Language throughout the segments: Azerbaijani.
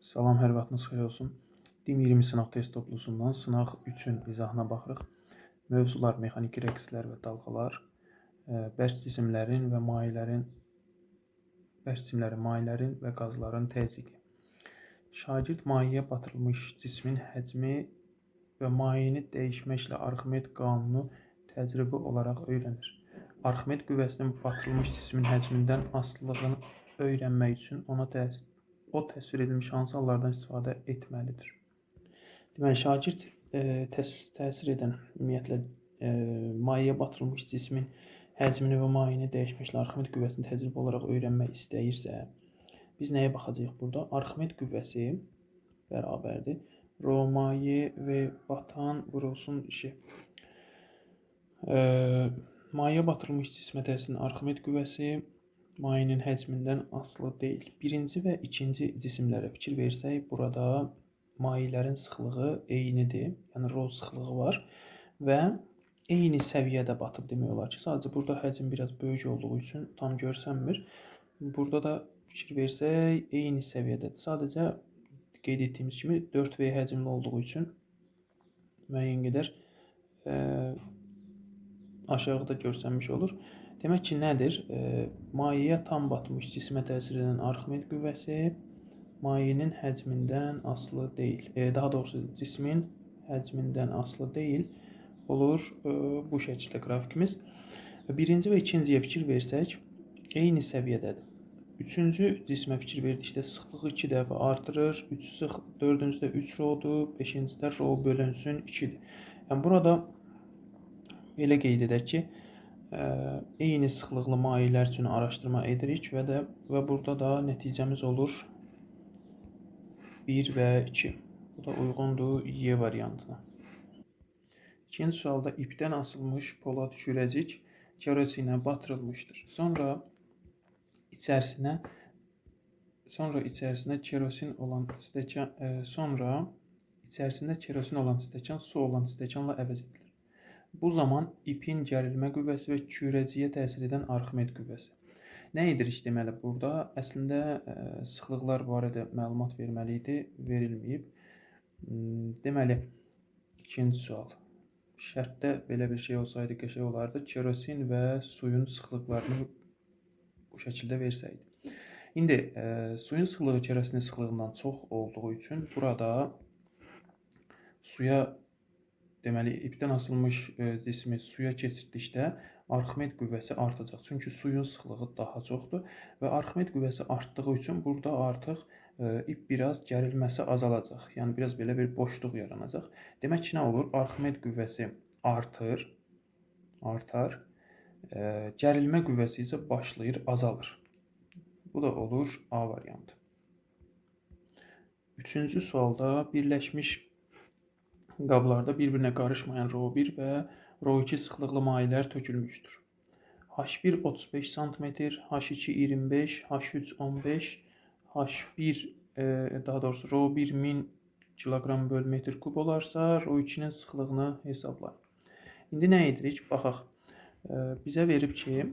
Salam, hər vaxtınız xeyir olsun. DİM 20 sınaq test toplusundan sınaq 3-ün izahına baxırıq. Mövzular mexaniki rəqslər və dalğalar, bərk cisimlərin və mayələrin, bərk cisimlərin, mayələrin və qazların təzyiqi. Şagird mayeyə batırılmış cismin həcmi və mayeni dəyişməklə Arximed qanunu təcrübə olaraq öyrənir. Arximed qüvvəsinin batırılmış cismin həcmindən asılılığını öyrənmək üçün ona o təsvir edilmiş hansı hallardan istifadə etməlidir? Deməli, şagird təsir edən, ümumiyyətlə, mayeyə batırılmış cismin həcmini və mayeni dəyişməklə Arximed qüvvəsini təcrübə olaraq öyrənmək istəyirsə, biz nəyə baxacağıq burada? Arximed qüvvəsi bərabərdir. Rho maye və batan vurulsun işi. Mayeyə batırılmış cismə təsirin Arximed qüvvəsi mayenin həcmindən asılı deyil. Birinci və ikinci cisimlərə fikir versək, burada mayələrin sıxlığı eynidir. Yəni, rho sıxlığı var və eyni səviyyədə batıb demək olar ki, sadəcə burada həcm biraz böyük olduğu üçün tam görsənmir. Burada da fikir versək, eyni səviyyədədir. Sadəcə qeyd etdiyimiz kimi 4V həcmli olduğu üçün müəyyən qədər aşağıda görsənmiş olur. Demək ki, nədir? Mayeyə tam batmış cismə təsir edən Arximed qüvvəsi mayenin həcmindən asılı deyil. Daha doğrusu, cismin həcmindən asılı deyil. Olur bu şəkildə qrafikimiz. Birinci və ikinciyə fikir versək, eyni səviyyədədir. Üçüncü cismə fikir verdikdə sıxlığı 2 dəfə artırır. Dördüncüdə 3 rho-dur, beşincidə rho bölünsün 2-dir. Yəni, burada belə qeyd edək ki, eyni sıxlıqlı mayələr üçün araşdırma edirik və burada da nəticəmiz olur 1 və 2. Bu da uyğundur Y variantına. İkinci sualda ipdən asılmış polad kürəcik kerosinə batırılmışdır. Sonra içərisinə kerosin olan stəkan, sonra içərisində kerosin olan stəkan su olan stəkanla əvəz edilir. Bu zaman ipin gərilmə qüvvəsi və kürəciyə təsir edən Arximed qüvvəsi. Nə edirik deməli burada? Əslində sıxlıqlar barədə məlumat verməli idi, verilməyib. Deməli, ikinci sual. Şərtdə belə bir şey olsaydı qəşəng olardı. Kerosin və suyun sıxlıqlarını bu şəkildə versəydi. İndi suyun sıxlığı kerosinin sıxlığından çox olduğu üçün burada suya, deməli, ipdən asılmış cismi suya keçirdikdə Arximed qüvvəsi artacaq. Çünki suyun sıxlığı daha çoxdur və Arximed qüvvəsi artdığı üçün burada artıq ip biraz gərilməsi azalacaq. Yəni, biraz belə bir boşluq yaranacaq. Demək ki, nə olur? Arximed qüvvəsi artar. Gərilmə qüvvəsi isə başlayır, azalır. Bu da olur A variantı. Üçüncü sualda birləşmiş qablarda bir-birinə qarışmayan Rho 1 və Rho 2 sıxlıqlı mayələr tökülmüşdür. H1 35 sm, H2 25, H3 15, H1, daha doğrusu Rho 1 1000 kiloqram böl metr kub olarsa, Rho 2-nin sıxlığını hesablayın. İndi nə edirik? Baxaq. Bizə verib ki,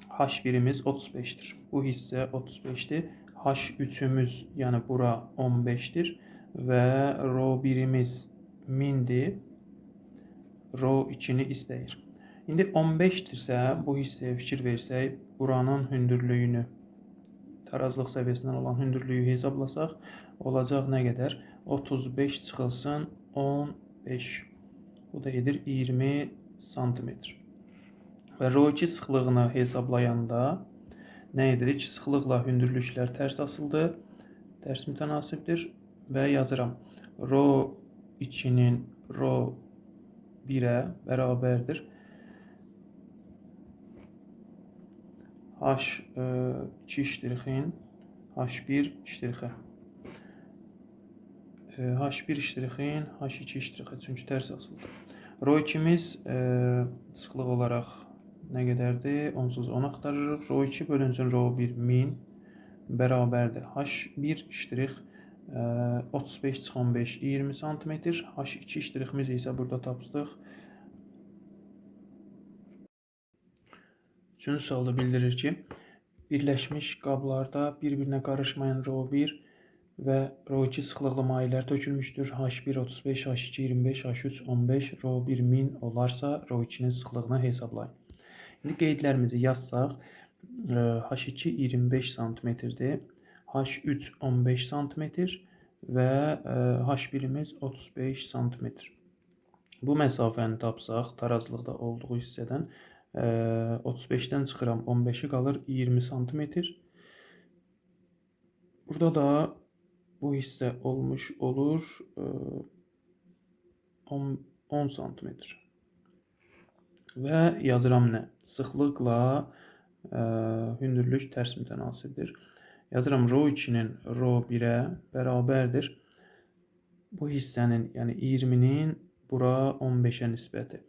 H1-imiz 35-dir. Bu hissə 35-dir. H3-ümüz, yəni bura 15-dir və Rho 1-imiz 1000-dir. Rho 2-ni istəyir. İndi 15-dirsə, bu hissəyə fikir versək, buranın hündürlüyünü, tarazlıq səviyyəsindən olan hündürlüyü hesablasaq, olacaq nə qədər? 35 çıxılsın 15. Bu da edir 20 santimetr. Və Rho 2 sıxlığını hesablayanda nə edirik? Sıxlıqla hündürlüklər tərs asıldı, tərs mütənasibdir və yazıram. Rho 2-nin Rho 1-ə bərabərdir. H2 ştrixin H1 ştrixə. H1 ştrixin H2 ştrixə, çünki tərs asıldı. Rho 2-miz sıxlıq olaraq nə qədərdir? Onsuz onu axtarırıq. Rho 2 bölünsün Rho 1 1000 bərabərdir. H1 ştrix 35 çıx 15 20 santimetr. H2 ştriximiz isə burada tapdıq. Üçüncü sualda bildirir ki, birləşmiş qablarda bir-birinə qarışmayan Rho 1 və Rho2 sıxlıqlı mayələr tökülmüşdür. H1 35, H2 25, H3 15, Rho1 1000 olarsa Rho2-nin sıxlığını hesablayın. İndi qeydlərimizi yazsaq, H2 25 santimetrdir, H3 15 santimetr və H1-imiz 35 santimetr. Bu məsafəni tapsaq, tarazlıqda olduğu hissədən 35-dən çıxıram, 15-i qalır 20 santimetr. Burada da bu hissə olmuş olur 10 santimetr. Və yazıram nə? Sıxlıqla hündürlük tərs mütənasibdir. Yazıram Rho2-nin Rho1-ə bərabərdir. Bu hissənin, yəni 20-nin bura 15-ə nisbəti.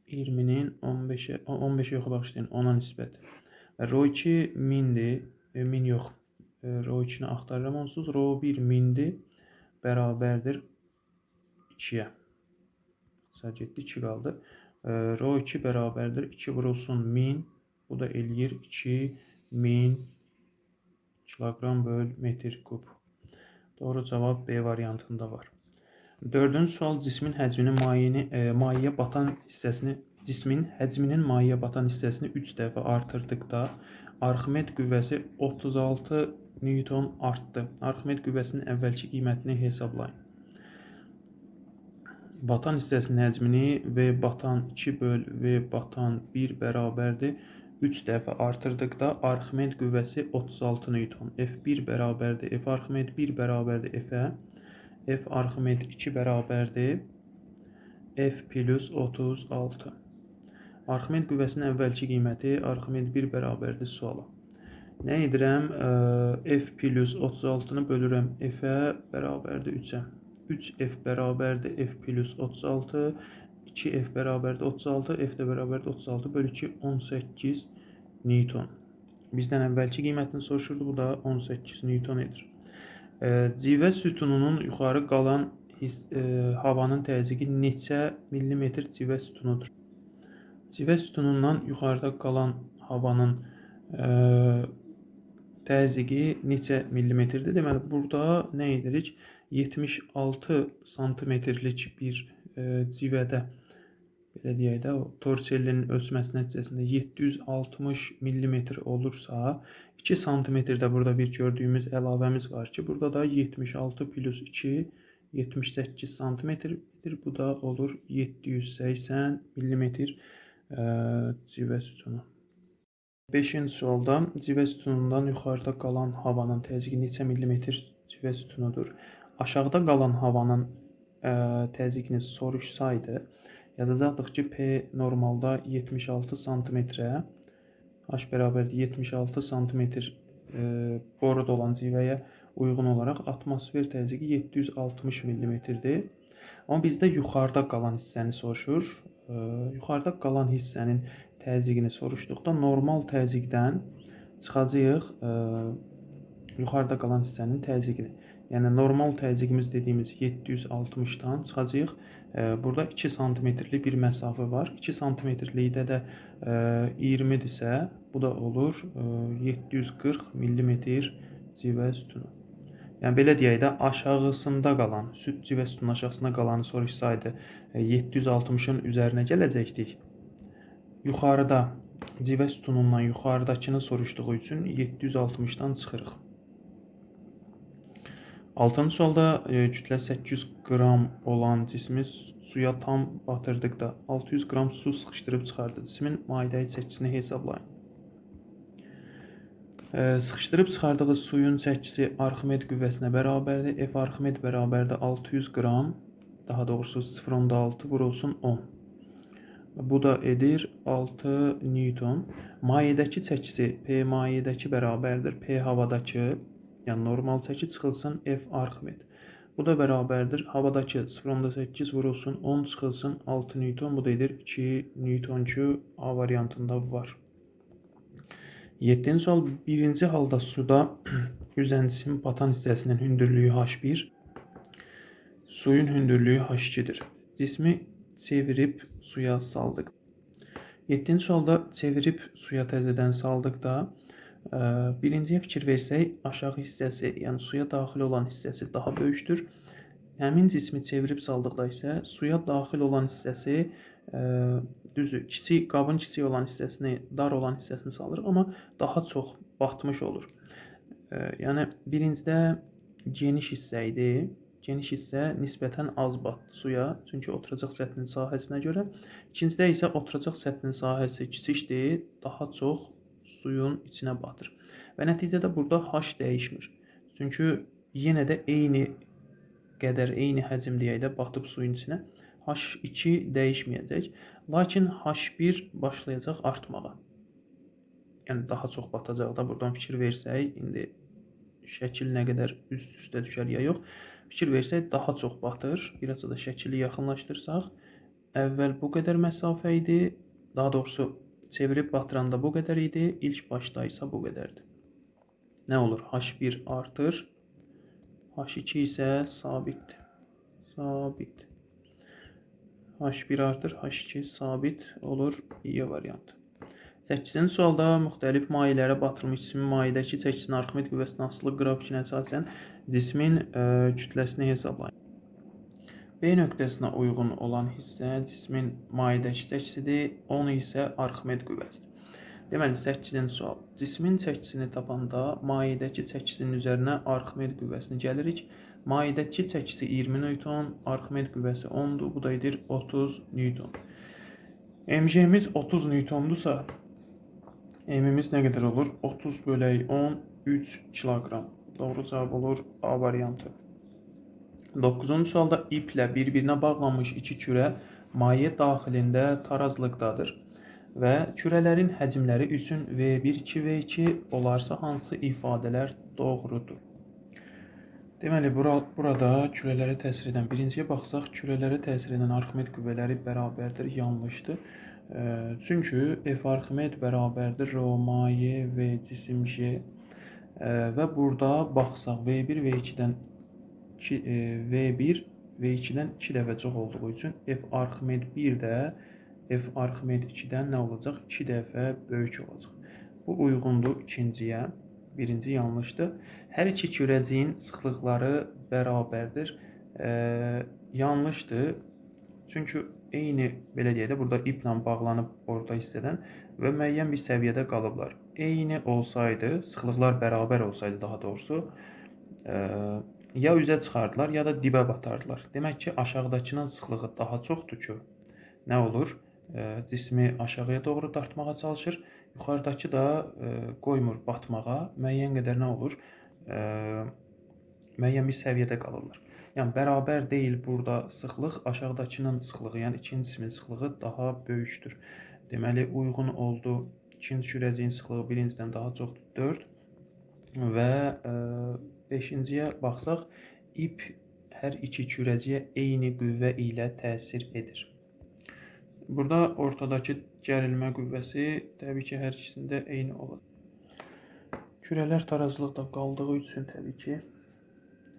20-nin 15-ə, 15-ə yox, bağışlayın, 10-a nisbəti. Və Rho2 1000-dir, 1000 yox. Rho2-ni axtarıram onsuz. Rho1 1000-dir, bərabərdir 2-yə. Sadəcə getdi, 2 qaldı. Rho2 bərabərdir 2 vurulsun 1000. Bu da eləyir 2000 kiloqram böl metr kub. Doğru cavab B variantında var. Dördüncü sual cismin həcminin mayeyə batan hissəsini cismin həcminin mayeyə batan hissəsini 3 dəfə artırdıqda Arximed qüvvəsi 36 Newton artdı. Arximed qüvvəsinin əvvəlki qiymətini hesablayın. Batan hissəsinin həcmini V batan 2 böl V batan 1 bərabərdir. 3 dəfə artırdıqda Arximed qüvvəsi 36 Newton. F1 bərabərdir. F Arximed 1 bərabərdir F-ə. F Arximed 2 bərabərdir. F plus 36. Arximed qüvvəsinin əvvəlki qiyməti Arximed 1 bərabərdir suala. Nə edirəm? F plus 36-nı bölürəm F-ə bərabərdir 3-ə. 3F bərabərdir F plus 36. 2F bərabərdir 36. F də bərabərdir 36 bölü 2 18 Newton. Bizdən əvvəlki qiymətini soruşurdu. Bu da 18 Newton edir. Civə sütununun yuxarı qalan havanın təzyiqi neçə millimetr civə sütunudur? Civə sütunundan yuxarıda qalan havanın təzyiqi neçə millimetrdir? Deməli, burada nə edirik? 76 santimetrlik bir civədə, belə deyək də, o Torricelli'nin ölçməsi nəticəsində 760 millimetr olursa, 2 santimetrdə burada bir gördüyümüz əlavəmiz var ki, burada da 76 plus 2, 78 santimetrdir. Bu da olur 780 millimetr civə sütunu. 5-ci sualda civə sütunundan yuxarıda qalan havanın təzyiqi neçə millimetr civə sütunudur? Aşağıda qalan havanın təzyiqini soruşsaydı, yazacaqdıq ki, P normalda 76 santimetrə, H bərabərdir 76 santimetr boruda olan civəyə uyğun olaraq atmosfer təzyiqi 760 millimetrdir. Amma bizdə yuxarıda qalan hissəni soruşur. Yuxarıda qalan hissənin təzyiqini soruşduqda normal təzyiqdən çıxacağıq yuxarıda qalan hissənin təzyiqini. Yəni normal təzyiqimiz dediyimiz 760-dan çıxacağıq. Burada 2 santimetrlik bir məsafə var. 2 santimetrlikdə də 20-dirsə, bu da olur 740 millimetr civə sütunu. Yəni belə deyək də, aşağısında qalan, civə sütunun aşağısında qalanı soruşsaydı 760-ın üzərinə gələcəkdik. Yuxarıda civə sütunundan yuxarıdakını soruşduğu üçün 760-dan çıxırıq. 6-cı sualda kütlə 800 qram olan cismi suya tam batırdıqda 600 qram su sıxışdırıb çıxardı. Cismin mayedəki çəkisini hesablayın. Sıxışdırıb çıxardığı suyun çəkisi Arximed qüvvəsinə bərabərdir. F Arximed bərabərdir 600 qram, daha doğrusu 0,6 vurulsun 10. Bu da edir 6 Newton. Mayedəki çəkisi P mayedəki bərabərdir P havadakı, yəni normal çəki çıxılsın F Arximed. Bu da bərabərdir havadakı 0,8 vurulsun 10 çıxılsın 6 Newton. Bu da edir 2 Newton ki A variantında var. 7-ci sual birinci halda suda yüzən cismin batan hissəsinin hündürlüyü H1, suyun hündürlüyü H2-dir. Cismi çevirib suya saldıq. 7-ci sualda çevirib suya təzədən saldıqda Birinciyə fikir versək, aşağı hissəsi, yəni suya daxil olan hissəsi daha böyükdür. Həmin cismi çevirib saldıqda isə suya daxil olan hissəsi, düzdür, kiçik, qabın kiçik olan hissəsini, dar olan hissəsini salırıq, amma daha çox batmış olur. Yəni, birincidə geniş hissə idi. Geniş hissə nisbətən az batdı suya, çünki oturacaq səthinin sahəsinə görə. İkincidə isə oturacaq səthinin sahəsi kiçikdir, daha çox suyun içinə batır. Və nəticədə burada H dəyişmir. Çünki yenə də eyni qədər, eyni həcm deyək də batıb suyun içinə. H2 dəyişməyəcək. Lakin H1 başlayacaq artmağa. Yəni daha çox batacaq da buradan fikir versək, indi şəkil nə qədər üst-üstə düşər ya yox. Fikir versək daha çox batır. Biraz da şəkili yaxınlaşdırsaq, əvvəl bu qədər məsafə idi. Daha doğrusu çevirib batıranda bu qədər idi. İlk başda isə bu qədərdir. Nə olur? H1 artır. H2 isə sabitdir. Sabit. H1 artır, H2 sabit olur. Y variantı. 8-ci sualda müxtəlif mayelərə batırılmış cismin mayedəki çəkisinin Arximed qüvvəsindən asılı qrafikinə əsasən cismin kütləsini hesablayın. B nöqtəsinə uyğun olan hissə cismin mayedəki çəkisidir, 10 isə Arximed qüvvəsidir. Deməli, 8-ci sual. Cismin çəkisini tapanda mayedəki çəkisinin üzərinə Arximed qüvvəsini gəlirik. Mayedəki çəkisi 20 Newton, Arximed qüvvəsi 10-dur, bu da edir 30 Newton. MG-miz 30 Newtondursa, M-imiz nə qədər olur? 30 bölək 10, 3 kiloqram. Doğru cavab olur A variantı. 9-cu sualda iplə bir-birinə bağlanmış iki kürə maye daxilində tarazlıqdadır və kürələrin həcmləri üçün V1, 2V2 olarsa hansı ifadələr doğrudur? Deməli, burada kürələrə təsir edən, birinciyə baxsaq, kürələrə təsir edən Arximed qüvvələri bərabərdir, yanlışdır. Çünki F Arximed bərabərdir rho maye V cisim J və burada baxsaq V1 V2-dən V1 V2-dən 2 dəfə çox olduğu üçün F Arximed 1 də F Arximed 2-dən nə olacaq? 2 dəfə böyük olacaq. Bu uyğundur ikinciyə. Birinci yanlışdır. Hər iki kürəciyin sıxlıqları bərabərdir. Yanlışdır. Çünki eyni, belə deyək də, burada iplə bağlanıb orta hissədən və müəyyən bir səviyyədə qalıblar. Eyni olsaydı, sıxlıqlar bərabər olsaydı daha doğrusu, ya üzə çıxardılar, ya da dibə batardılar. Demək ki, aşağıdakının sıxlığı daha çoxdur ki, nə olur? Cismi aşağıya doğru dartmağa çalışır. Yuxarıdakı da qoymur batmağa. Müəyyən qədər nə olur? Müəyyən bir səviyyədə qalırlar. Yəni, bərabər deyil burada sıxlıq, aşağıdakının sıxlığı, yəni ikinci cismin sıxlığı daha böyükdür. Deməli, uyğun oldu. İkinci kürəciyin sıxlığı birincidən daha çoxdur, 4. Və beşinciyə baxsaq, ip hər iki kürəciyə eyni qüvvə ilə təsir edir. Burada ortadakı gərilmə qüvvəsi təbii ki, hər ikisində eyni olacaq. Kürələr tarazlıqda qaldığı üçün təbii ki,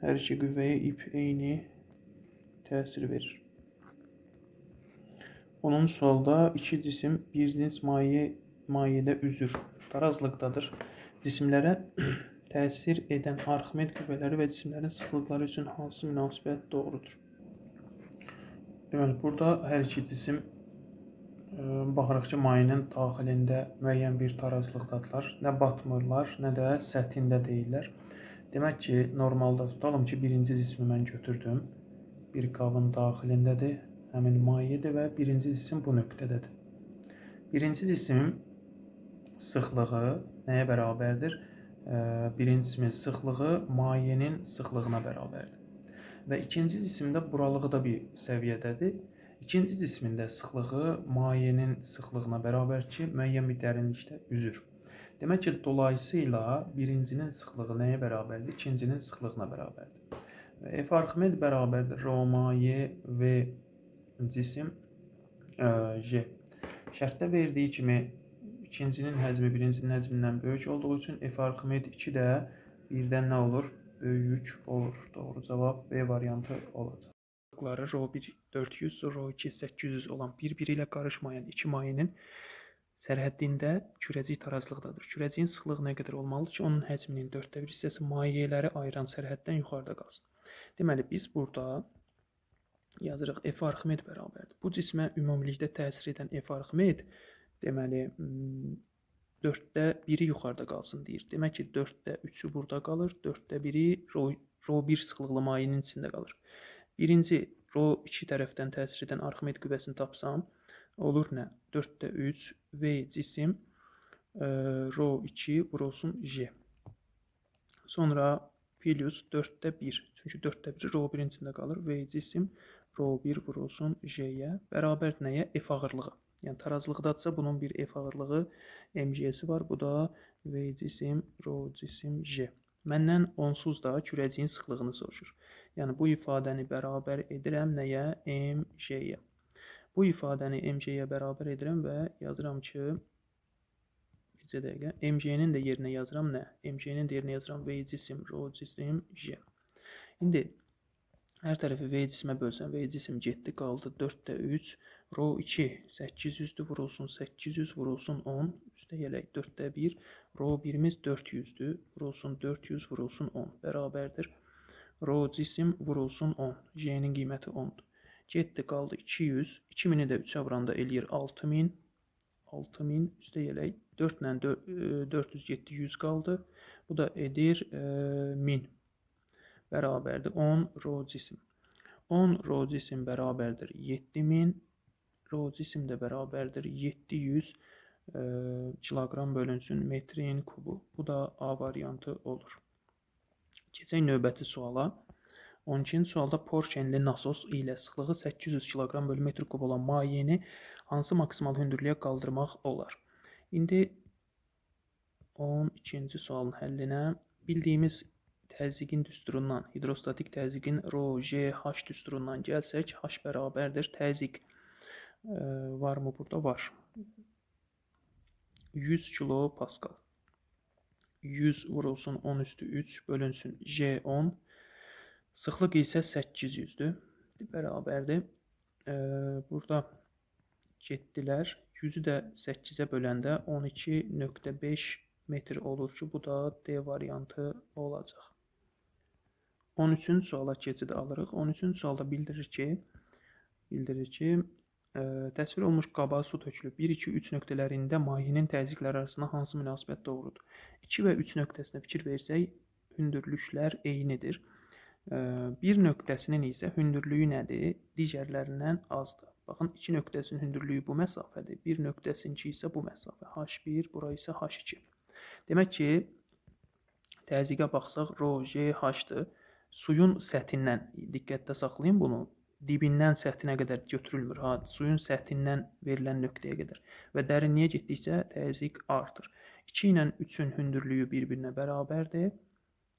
hər iki qüvvəyə ip eyni təsir verir. 10-cu sualda iki cisim bir cins mayedə üzür, tarazlıqdadır. Cisimlərə təsir edən Arximed qüvvələri və cisimlərin sıxlıqları üçün hansı münasibət doğrudur? Deməli, burada hər iki cisim baxırıq ki, mayenin daxilində müəyyən bir tarazlıqdadırlar. Nə batmırlar, nə də səthində deyirlər. Demək ki, normalda tutalım ki, birinci cismi mən götürdüm. Bir qabın daxilindədir, həmin mayedir və birinci cisim bu nöqtədədir. Birinci cismin sıxlığı nəyə bərabərdir? Birinci cismin sıxlığı mayenin sıxlığına bərabərdir. Və ikinci cisimdə buralığı da bir səviyyədədir. İkinci cismin də sıxlığı mayenin sıxlığına bərabər ki, müəyyən bir dərinlikdə üzür. Demək ki, dolayısıyla birincinin sıxlığı nəyə bərabərdir? İkincinin sıxlığına bərabərdir. Və F Arximed bərabərdir rho maye V cisim J. Şərtdə verdiyi kimi ikincinin həcmi birincinin həcmindən böyük olduğu üçün F Arximed 2 də birdən nə olur? Böyük olur. Doğru cavab B variantı olacaq. Rho 1 400, Rho 2 800 olan bir-biri ilə qarışmayan iki mayenin Sərhəddində kürəcik tarazlıqdadır. Kürəciyin sıxlığı nə qədər olmalıdır ki, onun həcminin 1/4 hissəsi mayeləri ayıran sərhəddən yuxarıda qalsın. Deməli, biz burada yazırıq F Arximed bərabərdir. Bu cismə ümumilikdə təsir edən F Arximed, deməli, 1/4-i yuxarıda qalsın deyir. Demək ki, 3/4-ü burada qalır, 1/4-i Rho1 sıxlıqlı mayenin içində qalır. Birinci, Rho2 tərəfdən təsir edən Arximed qüvvəsini tapsam, olur nə? 3/4 V cisim Rho2 vurulsun J. Sonra plus 1/4. Çünki 1/4-i Rho1-in içində qalır. V cisim Rho1 vurulsun J-yə. Bərabər nəyə? F ağırlığı. Yəni tarazlıqdadırsa bunun bir F ağırlığı MG-si var. Bu da V cisim Rho cisim J. Məndən onsuz da kürəciyin sıxlığını soruşur. Yəni bu ifadəni bərabər edirəm nəyə? MG-yə. Bu ifadəni MG-yə bərabər edirəm və yazıram ki, bircə dəqiqə, MG-nin də yerinə yazıram nə? MG-nin də yerinə yazıram V cisim, Rho cisim, J. İndi hər tərəfi V cismə bölsəm, V cisim getdi, qaldı 3/4, Rho2 800-dür, vurulsun 800, vurulsun 10, üstə gələk 1/4, Rho1-imiz 400-dür, vurulsun 400, vurulsun 10, bərabərdir. Rho cisim vurulsun 10, J-nin qiyməti 10-dur. Getdi, qaldı 200, 2000-i də 3-ə vuranda eləyir 6000, 6000, üstə gələk 4 ilə 400 getdi, 100 qaldı. Bu da edir 1000, bərabərdir 10 Rho cisim. 10 Rho cisim bərabərdir 7000, Rho cisim də bərabərdir 700 kiloqram bölünsün metrin kubu. Bu da A variantı olur. Keçək növbəti suala. 12-ci sualda porşenli nasos ilə sıxlığı 800 kiloqram bölü metr kub olan mayeni hansı maksimal hündürlüyə qaldırmaq olar? İndi 12-ci sualın həllinə bildiyimiz təzyiqin düsturundan, hidrostatik təzyiqin Rho, J, H düsturundan gəlsək, H bərabərdir. Təzyiq varmı burada? Var. 100 kilopaskal. 100 vurulsun 10 üstü 3 bölünsün J 10. Sıxlıq isə 800-dür. Bərabərdir. Burada getdilər. 100-ü də 8-ə böləndə 12,5 metr olur ki, bu da D variantı olacaq. 13-cü suala keçid alırıq. 13-cü sualda bildirir ki, təsvir olunmuş qaba su tökülüb. 1, 2, 3 nöqtələrində mayenin təzyiqləri arasında hansı münasibət doğrudur? 2 və 3 nöqtəsinə fikir versək, hündürlüklər eynidir. 1 nöqtəsinin isə hündürlüyü nədir? Digərlərindən azdır. Baxın, 2 nöqtəsinin hündürlüyü bu məsafədir. 1 nöqtəsininki isə bu məsafə. H1, bura isə H2. Demək ki, təzyiqə baxsaq, Rho, J, H-dır. Suyun səthindən, diqqətdə saxlayın bunu, dibindən səthinə qədər götürülmür. Ha, suyun səthindən verilən nöqtəyə qədər. Və dərinliyə getdikcə təzyiq artır. 2 ilə 3-ün hündürlüyü bir-birinə bərabərdir.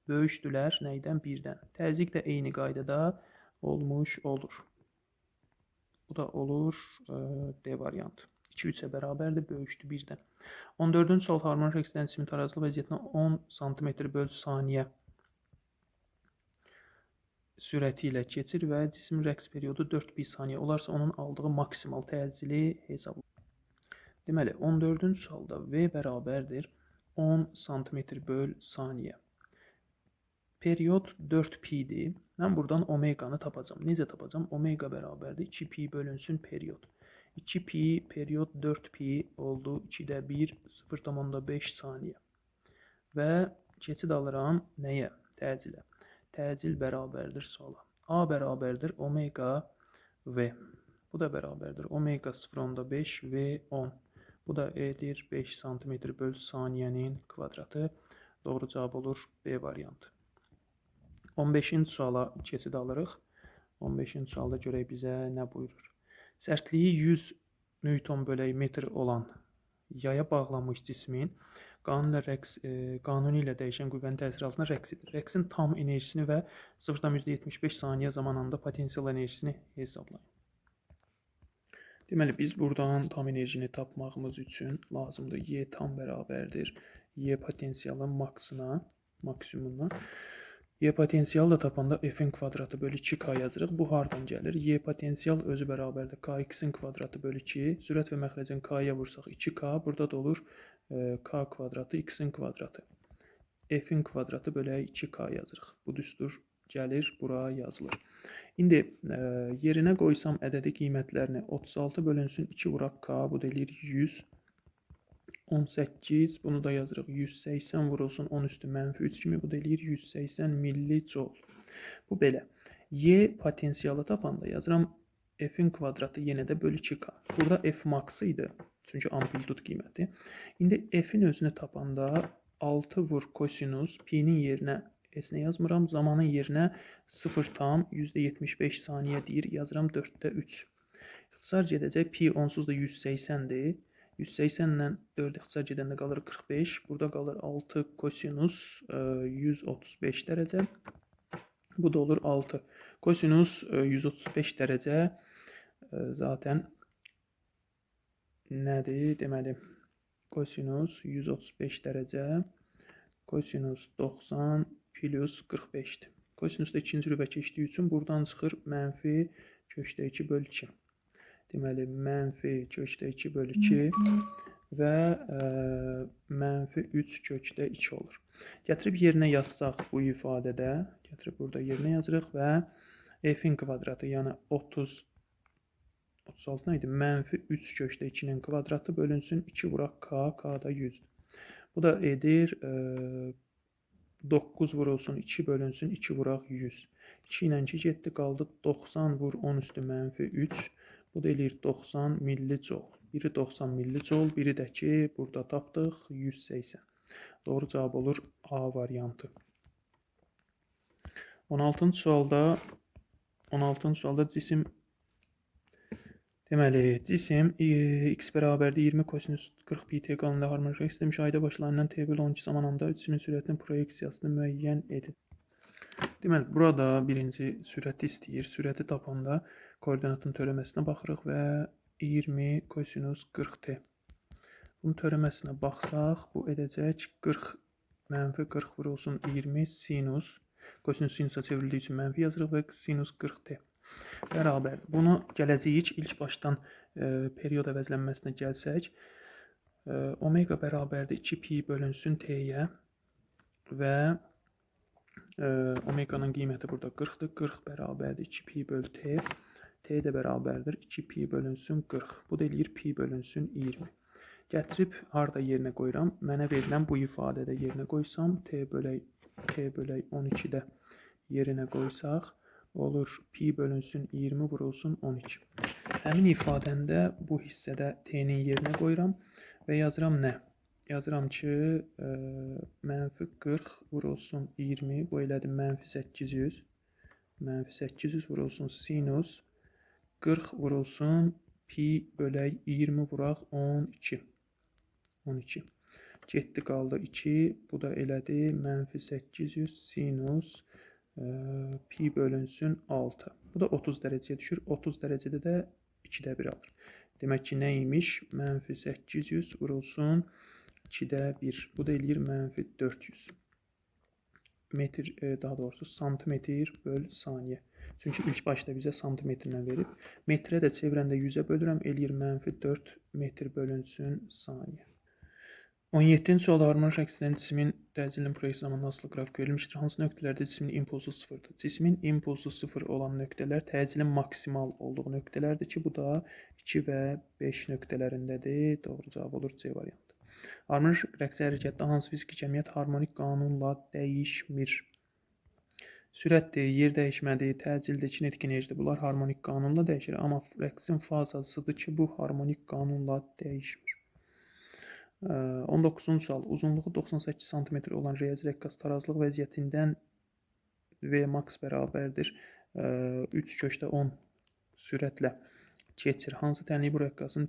Böyükdülər nəydən? 1-dən. Təzyiq də eyni qaydada olmuş olur. Bu da olur D variantı. 2 3-ə bərabərdir, böyükdür 1-dən. 14-cü sual harmonik rəqs edən cismin tarazlı vəziyyətinə 10 sm böl saniyə sürəti ilə keçir və cismin rəqs periodu 4 pi saniyə olarsa onun aldığı maksimal təcili hesablanır. Deməli, 14-cü sualda V bərabərdir 10 sm böl saniyə. Period 4 pi-dir. Mən buradan omeqanı tapacam. Necə tapacam? Omega bərabərdir 2 pi bölünsün period. 2 pi period 4 pi oldu. 2-də 1, 0,5 saniyə. Və keçid alıram nəyə? Təcilə. Təcil bərabərdir suala. A bərabərdir omega V. Bu da bərabərdir. Omega 0,5 V 10. Bu da edir 5 sm böl saniyənin kvadratı. Doğru cavab olur B variantı. 15-ci suala keçid alırıq. 15-ci sualda görək bizə nə buyurur. Sərtliyi 100 Newton bölək metr olan yaya bağlanmış cismin qanuni ilə dəyişən qüvvənin təsiri altında rəqs edir. Rəqsin tam enerjisini və 0,75 saniyə zamanında potensial enerjisini hesablayın. Deməli, biz buradan tam enerjini tapmağımız üçün lazımdır. Y tam bərabərdir. Y potensialın maksimumuna. Y potensialı da tapanda F-in kvadratı bölü 2K yazırıq. Bu hardan gəlir? Y potensial özü bərabərdir KX-in kvadratı bölü 2. Sürət və məxrəcin K-ya vursaq 2K. Burada da olur K kvadratı X-in kvadratı. F-in kvadratı bölək 2K yazırıq. Bu düstur gəlir, bura yazılır. İndi yerinə qoysam ədədi qiymətlərini 36 bölünsün 2 vuraq K, bu da eləyir 100. 18, bunu da yazırıq 180 vurulsun 10 üstü mənfi 3 kimi, bu da eləyir 180 millijoule. Bu belə. Y potensialı tapanda yazıram F-in kvadratı yenə də bölü 2K. Burada F max idi, çünki amplitud qiyməti. İndi F-in özünü tapanda 6 vur kosinus, pi-nin yerinə S-nə yazmıram, zamanın yerinə 0,75 saniyə deyir, yazıram 4-də 3. İxtisar gedəcək, pi onsuz da 180-dir. 180 ilə 4 ixtisar gedəndə qalır 45. Burada qalır 6 kosinus 135 dərəcə. Bu da olur 6. Kosinus 135 dərəcə zaten nədir? Deməli, kosinus 135 dərəcə kosinus 90 plus 45-dir. Kosinus da ikinci rübə keçdiyi üçün buradan çıxır mənfi kökdə 2 bölü 2. Deməli, mənfi kökdə 2 bölü 2 və mənfi 3 kökdə 2 olur. Gətirib yerinə yazsaq bu ifadədə, gətirib burada yerinə yazırıq və f-in kvadratı, yəni 36 nə idi? Mənfi 3 kökdə 2-nin kvadratı bölünsün 2 vuraq k, k da 100-dür. Bu da edir 9 vurulsun 2 bölünsün 2 vuraq 100. 2 ilə 2 getdi, qaldı 90 vur 10 üstü mənfi 3. Bu da eləyir 90 millijoule. Biri 90 millijoule, biri də ki, burada tapdıq 180. Doğru cavab olur A variantı. 16-cı sualda cisim, deməli, cisim x bərabərdir 20 kosinus 40 pi t qanunda harmonik rəqsdə müşahidə başlanandan t bölü 12 zamanında cismin sürətinin proyeksiyasını müəyyən edin. Deməli, burada birinci sürəti istəyir. Sürəti tapanda koordinatın törəməsinə baxırıq və 20 kosinus 40t. Bunun törəməsinə baxsaq, bu edəcək 40 mənfi 40 vurulsun 20 sinus. Kosinus sinusa çevrildiyi üçün mənfi yazırıq və sinus 40t bərabərdir. Bunu gələcəyik. İlk başdan period əvəzlənməsinə gəlsək, omega bərabərdir 2 pi bölünsün t-yə və omeganın qiyməti burada 40-dır. 40 bərabərdir 2 pi böl t. T də bərabərdir 2 pi bölünsün 40. Bu da eləyir pi bölünsün 20. Gətirib harda yerinə qoyuram? Mənə verilən bu ifadədə yerinə qoysam, t bölək 12-də yerinə qoysaq, olur pi bölünsün 20 vurulsun 12. Həmin ifadəndə bu hissədə t-nin yerinə qoyuram və yazıram nə? Yazıram ki, mənfi 40 vurulsun 20, bu elədi mənfi 800. Mənfi 800 vurulsun sinus 40 vurulsun pi bölək 20 vuraq 12. 12. Getdi qaldı 2. Bu da elədi mənfi 800 sinus pi bölünsün 6. Bu da 30 dərəcəyə düşür. 30 dərəcədə də 2-də 1 alır. Demək ki, nə imiş? Mənfi 800 vurulsun 2-də 1. Bu da eləyir mənfi 400. Metr, daha doğrusu santimetr böl saniyə. Çünki ilk başda bizə santimetrlə verib. Metrə də çevirəndə 100-ə bölürəm, eləyir mənfi 4 metr bölünsün saniyə. 17-ci sualda harmonik rəqsdən cismin təcilinin proyeksi zamanı asılı qrafik verilmişdir. Hansı nöqtələrdə cismin impulsu sıfırdır? Cismin impulsu sıfır olan nöqtələr təcilin maksimal olduğu nöqtələrdir ki, bu da 2 və 5 nöqtələrindədir. Doğru cavab olur C variantı. Harmonik rəqsi hərəkətdə hansı fiziki kəmiyyət harmonik qanunla dəyişmir? Sürətdir, yer dəyişmədir, təcildir, kinetik enerjidir. Bunlar harmonik qanunla dəyişir. Amma rəqsin fazasıdır ki, bu harmonik qanunla dəyişmir. 19-cu sual. Uzunluğu 98 sm olan riyazi rəqqas tarazlıq vəziyyətindən V max bərabərdir 3 kökdə 10 sürətlə keçir. Hansı tənlik bu rəqqasın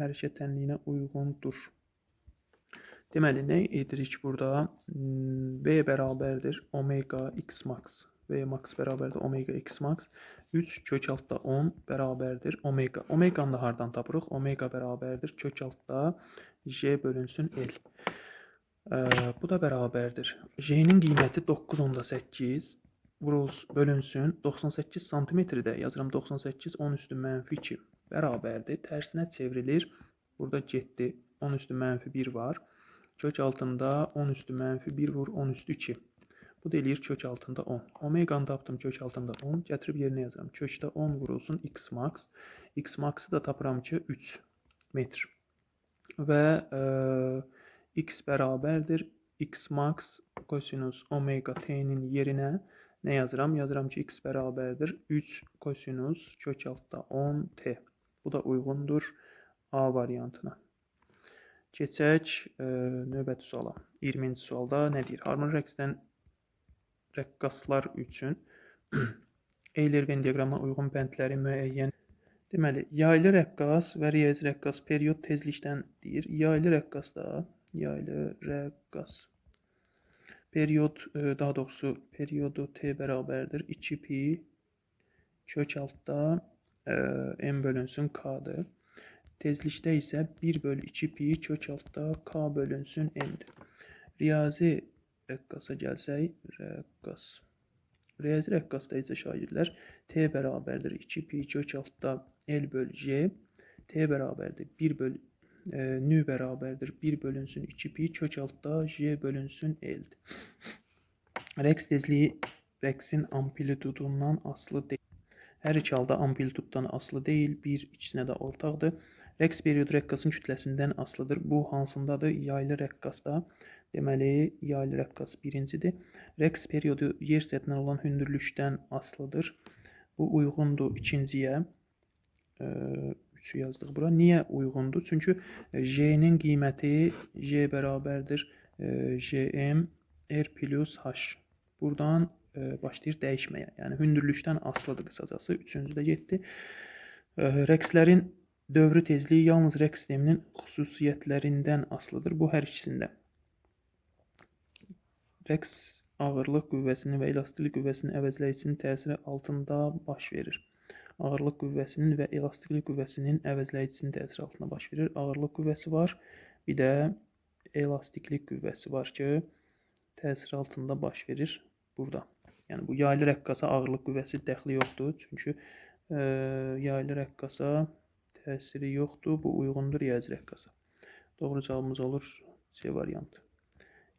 hərəkət tənliyinə uyğundur? Deməli, nə edirik burada? V bərabərdir omega x max. V max bərabərdir omega x max. 3 kök altda 10 bərabərdir omega. Omeganı da hardan tapırıq? Omega bərabərdir kök altda J bölünsün L. Bu da bərabərdir. J-nin qiyməti 9,8 bölünsün 98 santimetrdə yazıram 98 10 üstü mənfi 2 bərabərdir. Tərsinə çevrilir. Burada getdi. 10 üstü mənfi 1 var. Kök altında 10 üstü mənfi 1 vur 10 üstü 2. Bu da eləyir kök altında 10. Omeqanı tapdım kök altında 10. Gətirib yerinə yazıram. Kökdə 10 vurulsun x max. X maxı da tapıram ki 3 metr. Və x bərabərdir. X max kosinus omega t-nin yerinə nə yazıram? Yazıram ki x bərabərdir 3 kosinus kök altda 10 t. Bu da uyğundur A variantına. Keçək növbəti suala. 20-ci sualda nə deyir? Harmonik rəqsdən rəqqaslar üçün Euler-Venn diaqramına uyğun bəndləri müəyyən. Deməli, yaylı rəqqas və riyazi rəqqas period tezlikdən deyir. Yaylı rəqqasda yaylı rəqqas period, daha doğrusu periodu t bərabərdir 2pi kök altda m bölünsün k-dır. Tezlikdə isə 1 bölü 2 pi kök altda k bölünsün m-dir. Riyazi rəqqasa gəlsək, rəqqas. Riyazi rəqqasda isə şagirdlər t bərabərdir 2 pi kök altda l böl j, t bərabərdir 1 böl nü bərabərdir 1 bölünsün 2 pi kök altda j bölünsün l-dir. Rəqs tezliyi rəqsin amplitudundan asılı deyil. Hər iki halda amplituddan asılı deyil, bir ikisinə də ortaqdır. Rəqs periodu rəqqasın kütləsindən asılıdır. Bu hansındadır? Yaylı rəqqasda. Deməli, yaylı rəqqas birincidir. Rəqs periodu yer səthindən olan hündürlükdən asılıdır. Bu uyğundur ikinciyə. 3-ü yazdıq bura. Niyə uyğundur? Çünki J-nin qiyməti J bərabərdir JM R plus H. Buradan başlayır dəyişməyə. Yəni hündürlükdən asılıdır qısacası. Üçüncü də getdi. Rəqslərin dövrü tezliyi yalnız rəqs sisteminin xüsusiyyətlərindən asılıdır. Bu hər ikisində. Rəqs ağırlıq qüvvəsinin və elastiklik qüvvəsinin əvəzləyicisinin təsiri altında baş verir. Ağırlıq qüvvəsinin və elastiklik qüvvəsinin əvəzləyicisinin təsiri altında baş verir. Ağırlıq qüvvəsi var, bir də elastiklik qüvvəsi var ki, təsiri altında baş verir burada. Yəni bu yaylı rəqqasa ağırlıq qüvvəsi dəxli yoxdur. Çünki yaylı rəqqasa təsiri yoxdur. Bu uyğundur riyazi rəqqasa. Doğru cavabımız olur C variantı.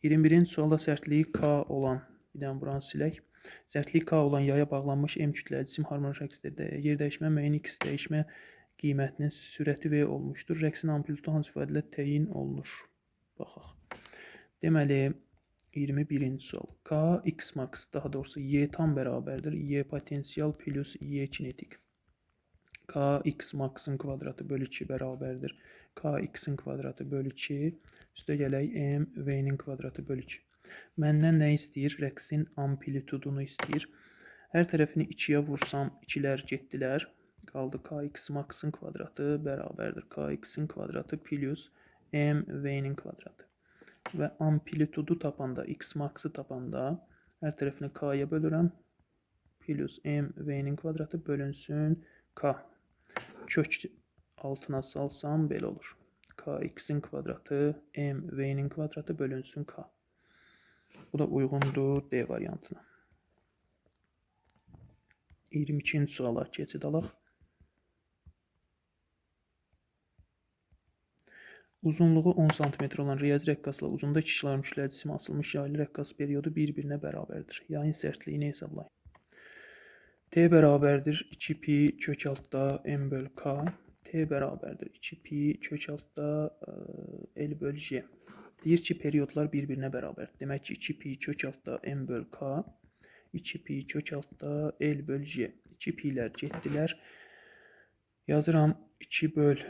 21-ci sualda sərtliyi K olan, bir dənə buranı silək. Sərtliyi K olan yaya bağlanmış M kütləli cisim harmonik rəqsdə yer dəyişmə müəyyən X dəyişmə qiymətinin sürəti V olmuşdur. Rəqsin amplitudu hansı ifadə ilə təyin olunur? Baxaq. Deməli, 21-ci sual. K, X max, daha doğrusu Y tam bərabərdir. Y potensial plus Y kinetik. K, X maxın kvadratı bölü 2 bərabərdir. K, X-in kvadratı bölü 2. Üstə gələk M, V-nin kvadratı bölü 2. Məndən nə istəyir? Rəqsin amplitudunu istəyir. Hər tərəfini 2-yə vursam, 2-lər getdilər. Qaldı K, X maxın kvadratı bərabərdir. K, X-in kvadratı plus M, V-nin kvadratı. Və amplitudu tapanda, X maxı tapanda hər tərəfini K-ya bölürəm. Plus M, V-nin kvadratı bölünsün K. Kök altına salsam belə olur. K, X-in kvadratı, M, V-nin kvadratı bölünsün K. Bu da uyğundur D variantına. 22-ci suala keçid alaq. Uzunluğu 10 cm olan riyazi rəqqasla uzunda 2 kiloqram kütləli cisim asılmış yaylı rəqqas periodu bir-birinə bərabərdir. Yayın sərtliyini hesablayın. T bərabərdir 2 pi kök altda M böl K. T bərabərdir 2 pi kök altda L böl J. Deyir ki, periodlar bir-birinə bərabərdir. Demək ki, 2 pi kök altda M böl K, 2 pi kök altda L böl J. 2 pilər getdilər. Yazıram 2 böl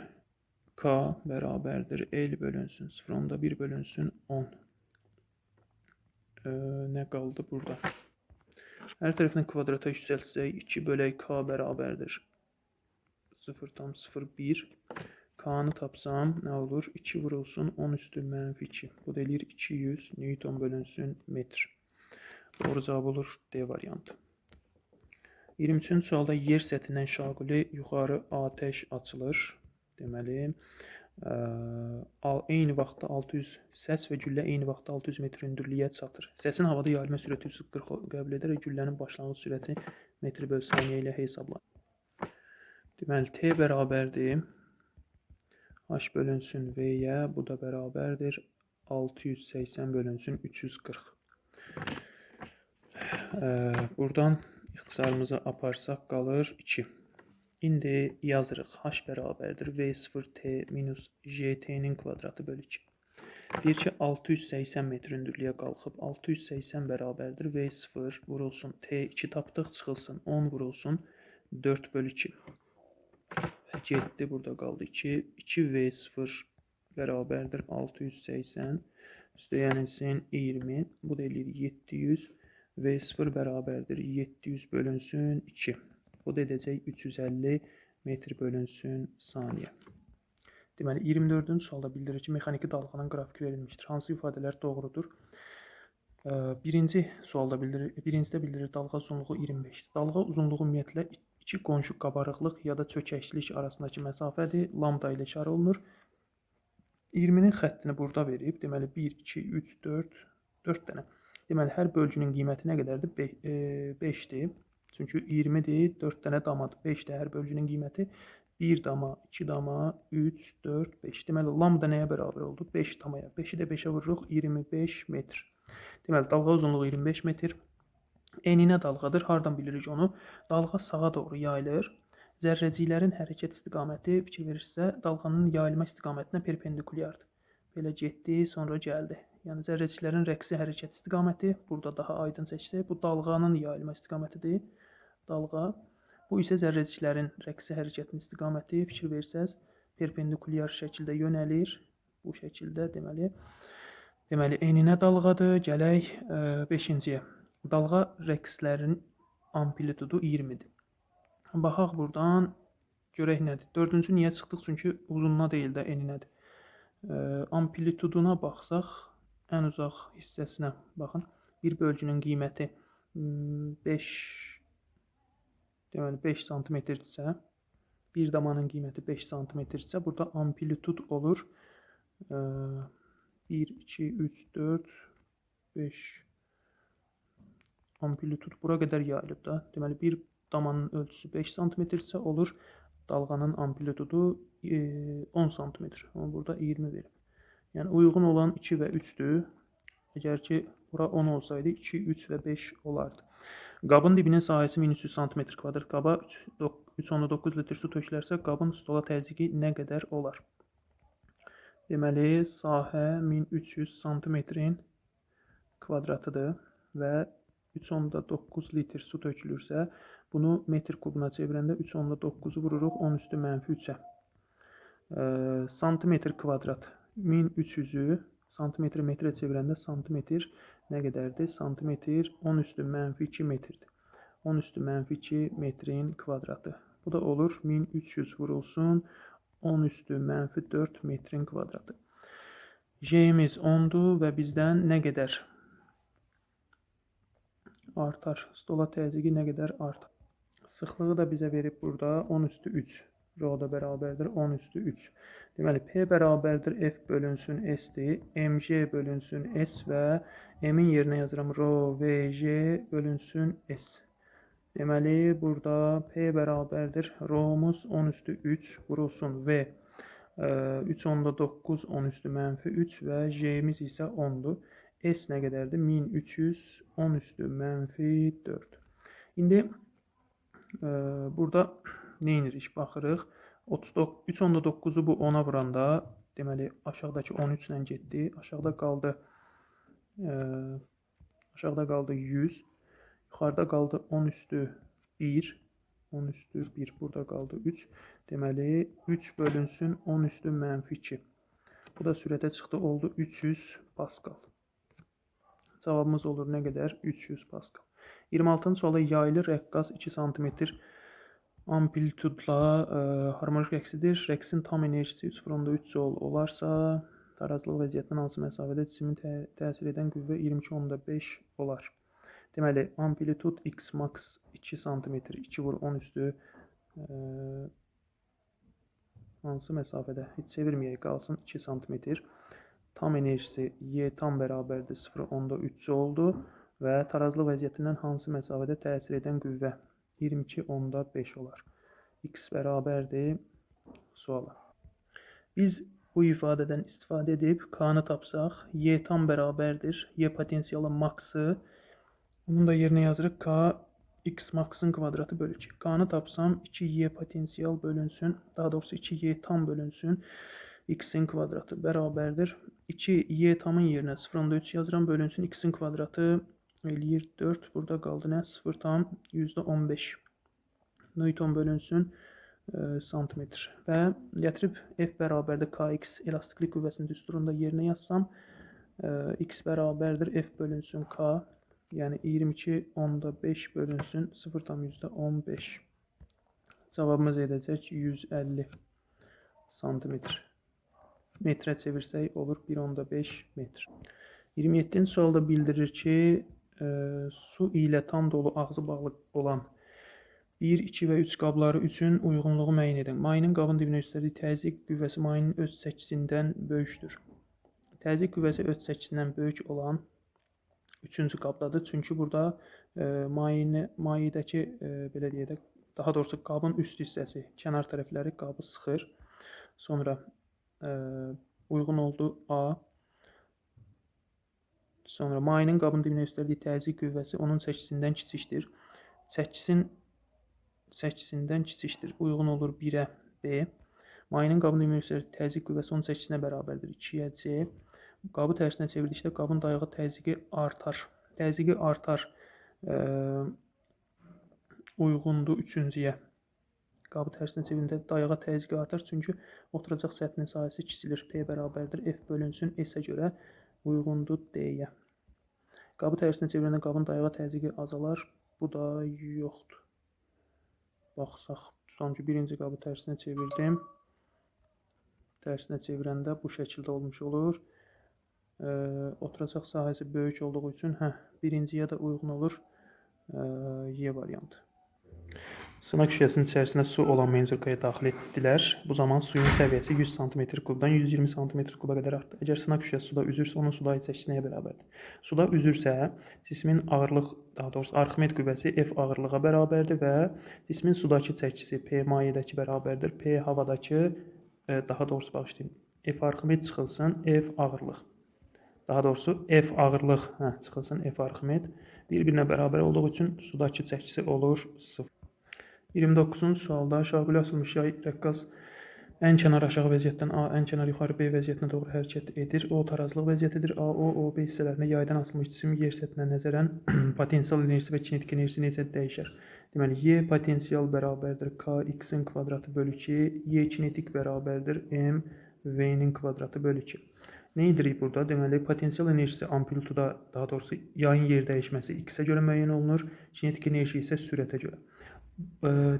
K bərabərdir L bölünsün 0,1 bölünsün 10. Nə qaldı burada? Hər tərəfini kvadrata yüksəltsək 2 bölək K bərabərdir 0,01. K-nı tapsam nə olur? 2 vurulsun 10 üstü mənfi 2. Bu da eləyir 200 Newton bölünsün metr. Doğru cavab olur D variantı. 23-cü sualda yer səthindən şaquli yuxarı atəş açılır. Deməli, Eyni vaxtda 600 səs və güllə eyni vaxtda 600 metr hündürlüyə çatır. Səsin havada yayılma sürəti 340 qəbul edərək güllənin başlanğıc sürəti metr böl saniyə ilə hesablanır. Deməli, T bərabərdir H bölünsün V-yə, bu da bərabərdir 680 bölünsün 340. Buradan ixtisarımızı aparsaq qalır 2. İndi yazırıq. H bərabərdir V0T minus JT-nin kvadratı bölü 2. Deyir ki, 680 metr hündürlüyə qalxıb. 680 bərabərdir V0 vurulsun T2 tapdıq, çıxılsın 10 vurulsun 4 bölü 2. Və getdi, burada qaldı 2. 2V0 bərabərdir 680. Üstəyənilsin 20. Bu da eləyir 700. V0 bərabərdir 700 bölünsün 2. O da edəcək 350 metr bölünsün saniyə. Deməli, 24-cü sualda bildirir ki, mexaniki dalğanın qrafiki verilmişdir. Hansı ifadələr doğrudur? Birinci sualda bildirir, birincidə bildirir dalğa uzunluğu 25-dir. Dalğa uzunluğu ümumiyyətlə iki qonşu qabarıqlıq ya da çökəklik arasındakı məsafədir. Lambda ilə işarə olunur. 20-nin xəttini burada verib. Deməli, 1, 2, 3, 4, 4 dənə. Deməli, hər bölgünün qiyməti nə qədərdir? 5-dir. Çünki 20-dir, 4 dənə damadır. 5-dir hər bölgünün qiyməti. 1 dama, 2 dama, 3, 4, 5. Deməli, lambda nəyə bərabər oldu? 5 damaya. 5-i də 5-ə vururuq, 25 metr. Deməli, dalğa uzunluğu 25 metr. Eninə dalğadır. Hardan bilirik onu? Dalğa sağa doğru yayılır. Zərrəciklərin hərəkət istiqaməti, fikir verirsə, dalğanın yayılma istiqamətinə perpendikulyardır. Belə getdi, sonra gəldi. Yəni, zərrəciklərin rəqsi hərəkət istiqaməti, burada daha aydın çəksək, bu dalğanın yayılma istiqamətidir. Dalğa. Bu isə zərrəciklərin rəqsi hərəkətinin istiqaməti, fikir versəz, perpendikulyar şəkildə yönəlir. Bu şəkildə, deməli. Deməli, eninə dalğadır. Gələk 5-ciyə. Dalğa rəqslərin amplitudu 20-dir. Baxaq buradan, görək nədir. 4-cü niyə çıxdıq? Çünki uzununa deyil də eninədir. Amplituduna baxsaq, ən uzaq hissəsinə baxın. Bir bölgünün qiyməti 5, deməli 5 santimetrdirsə, bir damanın qiyməti 5 santimetrdirsə, burada amplitud olur. 1, 2, 3, 4, 5 amplitud bura qədər yayılıb da. Deməli, bir damanın ölçüsü 5 santimetrdirsə olur. Dalğanın amplitudu 10 santimetr. Amma burada 20 verib. Yəni, uyğun olan 2 və 3-dür. Əgər ki, bura 10 olsaydı, 2, 3 və 5 olardı. Qabın dibinin sahəsi 1300 sm kvadrat. Qaba 3,9 litr su tökülərsə, qabın stola təzyiqi nə qədər olar? Deməli, sahə 1300 sm-in kvadratıdır və 3,9 litr su tökülürsə, bunu metr kubuna çevirəndə 3,9-u vururuq 10 üstü mənfi 3-ə. Santimetr kvadrat 1300-ü santimetr metrə çevirəndə santimetr nə qədərdir? Santimetr 10 üstü mənfi 2 metrdir. 10 üstü mənfi 2 metrin kvadratı. Bu da olur 1300 vurulsun 10 üstü mənfi 4 metrin kvadratı. J'miz 10-dur və bizdən nə qədər artar? Stola təzyiqi nə qədər artar? Sıxlığı da bizə verib burada 10 üstü 3. Rho da bərabərdir 10 üstü 3. Deməli, P bərabərdir F bölünsün S-dir. MG bölünsün S və M-in yerinə yazıram Rho VG bölünsün S. Deməli, burada P bərabərdir Rho-muz 10 üstü 3 vurulsun V 3,9 10 üstü mənfi 3 və G-miz isə 10-dur. S nə qədərdir? 1300 10 üstü mənfi 4. İndi burada nə edirik? Baxırıq. 3,9-u bu 10-a vuranda, deməli, aşağıdakı 13 ilə getdi. Aşağıda qaldı, aşağıda qaldı 100. Yuxarıda qaldı 10 üstü 1. 10 üstü 1. Burada qaldı 3. Deməli, 3 bölünsün 10 üstü mənfi 2. Bu da sürətə çıxdı, oldu 300 paskal. Cavabımız olur nə qədər? 300 paskal. 26-cı sualda yaylı rəqqas 2 sm amplitudla harmonik rəqsidir. Rəqsin tam enerjisi 3,3 joule olarsa, tarazlıq vəziyyətindən hansı məsafədə cismin təsir edən qüvvə 22,5 olar. Deməli, amplitud x max 2 sm, 2 vur 10 üstü Hansı məsafədə? Heç çevirməyək, qalsın 2 sm. Tam enerjisi Y tam bərabərdir 0,3 oldu və tarazlıq vəziyyətindən hansı məsafədə təsir edən qüvvə 22,5 olar. X bərabərdir suala. Biz bu ifadədən istifadə edib K-nı tapsaq, Y tam bərabərdir Y potensialı maksı. Bunun da yerinə yazırıq K X maksın kvadratı bölü 2. K-nı tapsam 2Y potensial bölünsün, daha doğrusu 2Y tam bölünsün, X-in kvadratı bərabərdir. 2Y tamın yerinə 0,3 yazıram, bölünsün, X-in kvadratı eləyir 4, burada qaldı nə? 0,15 Newton bölünsün santimetr. Və gətirib F bərabərdir KX elastiklik qüvvəsinin düsturunda yerinə yazsam, X bərabərdir F bölünsün K, yəni 22,5 bölünsün 0,15. Cavabımız edəcək 150 santimetr. Metrə çevirsək olur 1,5 metr. 27-ci sualda bildirir ki, su ilə tam dolu ağzı bağlı olan 1, 2 və 3 qabları üçün uyğunluğu müəyyən edin. Mayenin qabın dibinə göstərdiyi təzyiq qüvvəsi mayenin öz çəkisindən böyükdür. Təzyiq qüvvəsi öz çəkisindən böyük olan 3-cü qabdadır. Çünki burada mayedəki, belə deyək də, daha doğrusu qabın üst hissəsi, kənar tərəfləri qabı sıxır. Sonra uyğun oldu A. Sonra mayenin qabın dibinə göstərdiyi təzyiq qüvvəsi onun çəkisindən kiçikdir. Çəkisindən kiçikdir. Uyğun olur 1-ə B. Mayenin qabın dibinə göstərdiyi təzyiq qüvvəsi onun çəkisinə bərabərdir. 2-yə C. Qabı tərsinə çevirdikdə qabın dayağı təzyiqi artar. Təzyiqi artar. Uyğundur 3-cüyə. Qabı tərsinə çevirəndə dayağa təzyiqi artar. Çünki oturacaq səthinin sahəsi kiçilir. P bərabərdir. F bölünsün S-ə görə uyğundur D-yə. Qabı tərsinə çevirəndə qabın dayağa təzyiqi azalar. Bu da yoxdur. Baxsaq, tutam ki, birinci qabı tərsinə çevirdim. Tərsinə çevirəndə bu şəkildə olmuş olur. Oturacaq sahəsi böyük olduğu üçün birinciyə də uyğun olur Y variantı. Sınaq şüşəsinin içərisinə su olan menzurkaya daxil etdilər. Bu zaman suyun səviyyəsi 100 sm kubdan 120 sm kuba qədər artdı. Əgər sınaq şüşəsi suda üzürsə, onun sudakı çəkisi nəyə bərabərdir? Suda üzürsə, cismin ağırlıq, daha doğrusu Arximed qüvvəsi F ağırlığa bərabərdir və cismin sudakı çəkisi P mayedəki bərabərdir. P havadakı, daha doğrusu bağışlayın, F Arximed çıxılsın, F ağırlıq. Daha doğrusu F ağırlıq çıxılsın, F Arximed bir-birinə bərabər olduğu üçün sudakı çəkisi olur 0. 29-cu sualda şaquli asılmış yay rəqqas ən kənar aşağı vəziyyətdən A, ən kənar yuxarı B vəziyyətinə doğru hərəkət edir. O tarazlıq vəziyyətidir. A, O, O, B hissələrində yaydan asılmış cisim yer səthinə nəzərən potensial enerjisi və kinetik enerjisi necə dəyişər? Deməli, Y potensial bərabərdir K x-in kvadratı bölü 2, Y kinetik bərabərdir M V-nin kvadratı bölü 2. Nə edirik burada? Deməli, potensial enerjisi amplituda, daha doğrusu yayın yer dəyişməsi x-ə görə müəyyən olunur, kinetik enerji isə sürətə görə.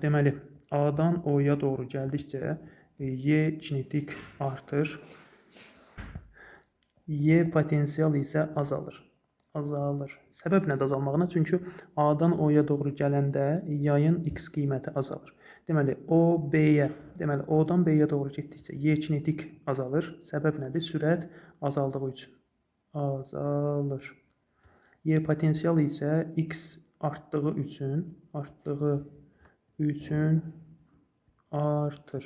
Deməli, A-dan O-ya doğru gəldikcə Y kinetik artır, Y potensial isə azalır. Azalır. Səbəb nədir azalmağına? Çünki A-dan O-ya doğru gələndə yayın x qiyməti azalır. Deməli, O B-yə, deməli O-dan B-yə doğru getdikcə Y kinetik azalır. Səbəb nədir? Sürət azaldığı üçün azalır. Y potensial isə x artdığı üçün artır.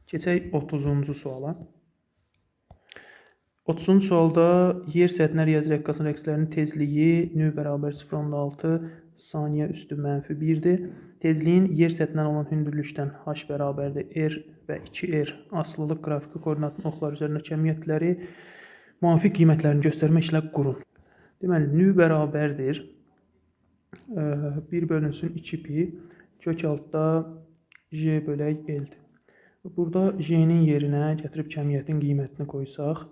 Keçək 30-cu suala. 30-cu sualda yer səthinə riyazi rəqqasın rəqslərinin tezliyi nü bərabər 0,6 saniyə üstü mənfi 1-dir. Tezliyin yer səthindən olan hündürlükdən h bərabərdir r və 2r asılılıq qrafiki koordinatın oxlar üzərində kəmiyyətləri müvafiq qiymətlərini göstərməklə qurun. Deməli, nü bərabərdir 1 bölünsün 2 pi kök altda j bölək l-dir. Burada j-nin yerinə gətirib kəmiyyətin qiymətini qoysaq,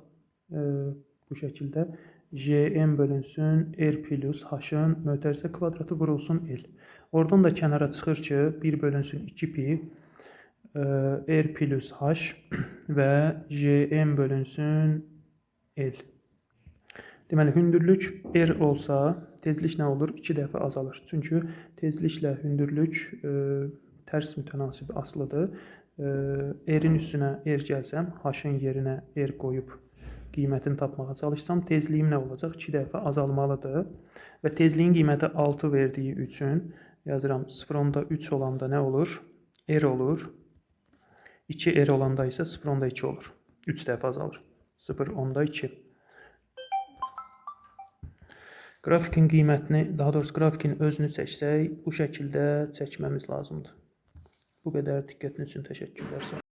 bu şəkildə jm bölünsün r plus h-ın mötərizə kvadratı vurulsun l. Oradan da kənara çıxır ki, 1 bölünsün 2 pi r plus h və jm bölünsün l. Deməli, hündürlük r olsa, tezlik nə olur? 2 dəfə azalır. Çünki tezliklə hündürlük tərs mütənasib asılıdır. R-in üstünə R gəlsəm, H-ın yerinə R qoyub qiymətini tapmağa çalışsam, tezliyim nə olacaq? 2 dəfə azalmalıdır. Və tezliyin qiyməti 6 verdiyi üçün yazıram 0,3 olanda nə olur? R olur. 2R olanda isə 0,2 olur. 3 dəfə azalır. 0,2. Qrafikin qiymətini, daha doğrusu qrafikin özünü çəksək, bu şəkildə çəkməmiz lazımdır. Bu qədər. Diqqətiniz üçün təşəkkürlər.